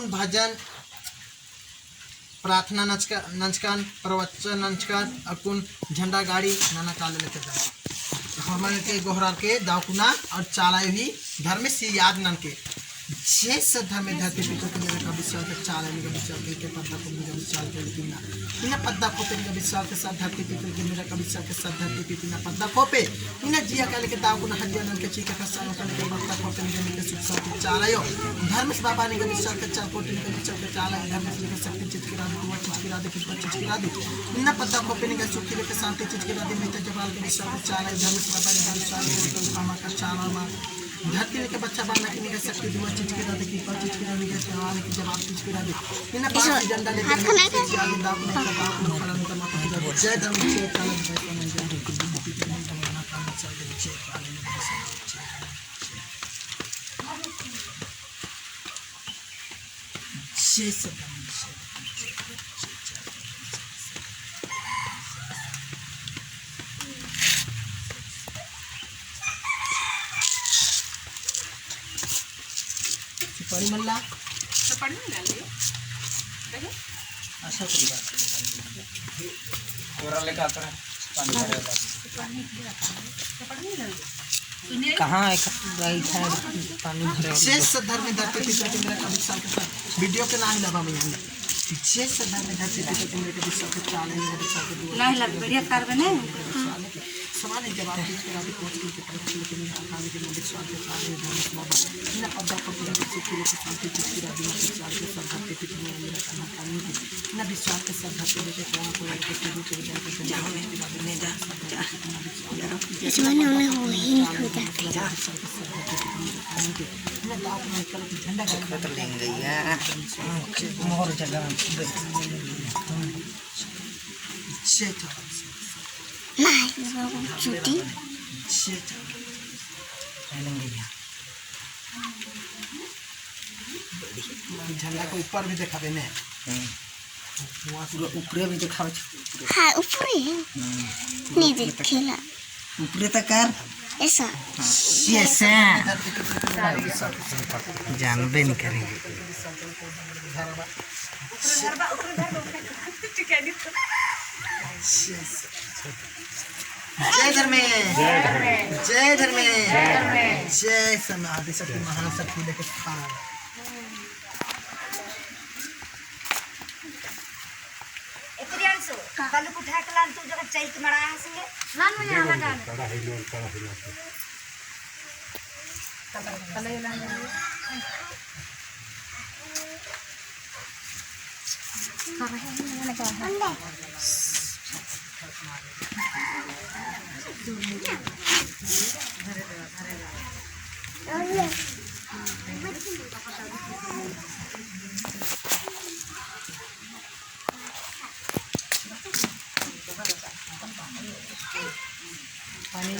अकुन भजन प्रार्थना नचकान प्रवचन नचकान अकुन झंडा गाड़ी नाना काले लेके जा हमन के गोहरा के दावकुना और चालाय भी धर्म से याद नन के जे धर्म धरती पितर के मेरे का विश्वास के चालाय का विश्वास के पद्दा को मेरा विश्वास के लेकिन ना पद्दा को पे विश्वास के साथ धरती पितर के मेरा का विश्वास के साथ धरती पितर ना पद्दा को पे इना जिया काले के दावकुना हजिया नन के चीका का सानो के बत्ता को पे मेरे के सुख शांति चालायो धर्म से बाबा ने विश्वास के चार कोटि के विश्वास के चालाय धर्म से लेकर शक्ति चीज के राधे दुआ चीज के राधे कृपा चीज के राधे इना पद्दा को पे के सुख लेके शांति चीज के राधे मेते जवाल के विश्वास के चालाय धर्म से बाबा ने विश्वास के कामा का चाला मा धरती लेके बच्चा बनना के निकल सकती दुआ चीज के राधे कृपा चीज के राधे के सवाल के जवाब चीज के राधे इना पांच डंडा लेके आगे दाव ने का दाव को खड़ा का माता पिता जय धर्म जय काल जय काल जय जय जय सुपारी मल्ला सुपारी नहीं डाल दियो अच्छा कोई बात कोरा लेकर आता है पानी भरेगा। सुपारी नहीं डाल दियो कहाँ है पानी भरे जय धर्म धरती पिता के मेरा कभी साल के साथ वीडियो के ना हिलाबा मैं यहाँ जय धर्म धरती पिता के मेरा कभी साल के चाले मेरा कभी साल के दुआ ना हिला बढ़िया कारबे ने सवाल है जवाब चीज के राधे कोच के परीक्षा लेके मेरा आकाश के मेरे विश्वास के चाले धर्म से बाबा इना पद्दा को पूरा सुख के शांति चीज के राधे मेरे विश्वास के सब धरती पिता में मेरा खाना पानी के इना विश्वास के सब धरती लेके कोना को लेके शुरू के जाए के जाओ मैं जा जा इसमें उन्हें हो ही नहीं हो जाता। झंडा तो लेंगे यार मोर जगह नहीं छुट्टी लेंगे यार झंडा के ऊपर भी देखा ने पूरा ऊपरे भी दिखावे हाँ ऊपर ही नहीं देखेला ऊपरे तक कर ऐसा ऐसा जानबे नहीं करेंगे। जय धर्मे जय धर्मे जय समाधि शक्ति महाशक्ति लेके खा कल उठा के लान तू जगह चल के मरा है संगे लान में आला डाल पानी